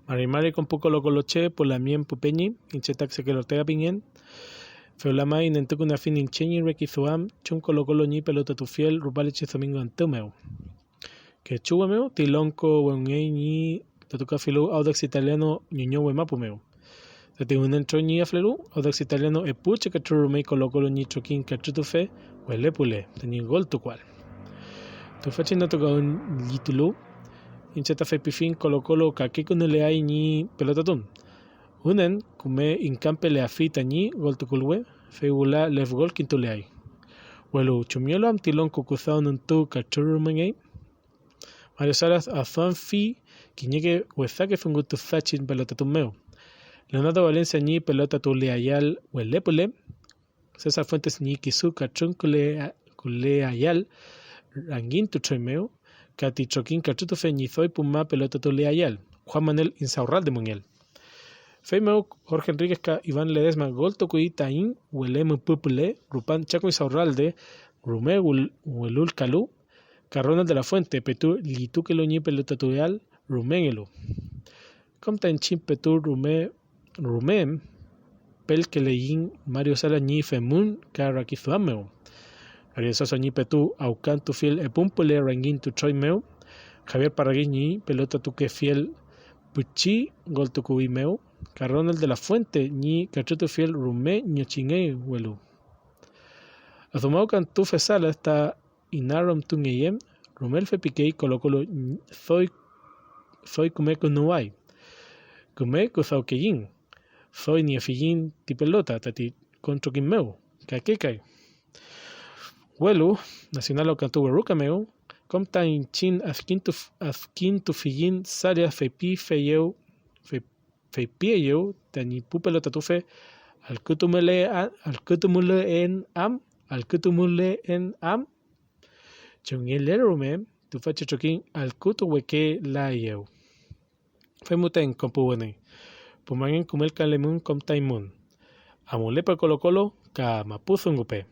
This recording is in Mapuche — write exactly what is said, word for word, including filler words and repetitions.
Mari mari kom pu kolokoloche, pu lamien, pu peñi, iñche ta Ezequiel Ortega pingen. Fewla may nentukunafiñ iñche ñi rakiduam chum kolokolo ñi pelotatufiel rupalechi domingo antü mew. Kechuwe mew ti longko wewngey ñi tatukafilu Audax Italiano ñuñowe mapu mew. Tati wünen troy ñi aflelu, Audax Italiano epu che katrürumey kolokolo ñi trokiñ katrütufe welepule tañi gol tukuael. Tüfachi notukawün llitulu, iñche ta feypifiñ kolokolo kakekünuleay ñi pelotatun. Wünen küme ingkampeleafi tañi gol tukuluwe, fey wüla lef gol kintuleay. Welu ¿chumngelu am ti longko küdaw nüntu katrürumengey? Mario Salas aduamfi kiñeke wesake dungu tüfachi pelotatun mew. Leonardo Valencia ñi pelotatuleayal welepule, César Fuentes ñi kisu katrünküleayal rangiñ tutroy mew, ka ti trokiñ katrütufe ñi doy puma pelotatuleayal, Juan Manuel Insaurralde müngell. Feymew Jorge Enríquez ka Iván Ledesma gol tukuy taiñ wele müpü püle rupan Chaco Insaurralde rume welulkalu, ka Ronald de la Fuente petu llitukelu ñi pelotatuleal rumengelu. Kom ta iñchiñ petu rume rume pelkeleiñ Mario Salas ñi femün ka rakiduam mew. Ariel Sosa ñi petu awkantufiel epumpüle rangiñ tutroy mew, Javier Parragués ñi pelotatukefiel pichi goltukuwi mew, ka Ronald de la Fuente ñi katrütufiel rume ñochingey welu. Adumawkantufe Salas ta inarümtungeyem, rumel fepikey kolokolo doy, doy küme künuway. Küme küdawkeyiñ, doy niefiyiñ ti pelota tati kontrokiñ mew, kake kay. Welu, Nacional Okantu Weruka mew, kom ta iñchiñ adkintuf-, adkintufiyiñ Salas feypifeyew, fey-, feypieyew tañi pu pelotatufe, allkütumule-, allkütumuleen am, allkütumuleen am. Chumngele rume, tüfachi trokiñ allkütuwekelaeyew. Fey müten, kom pu weni, pumangen kümelkalemün kom ta eymün. Amulepe kolokolo ka mapu dungupe.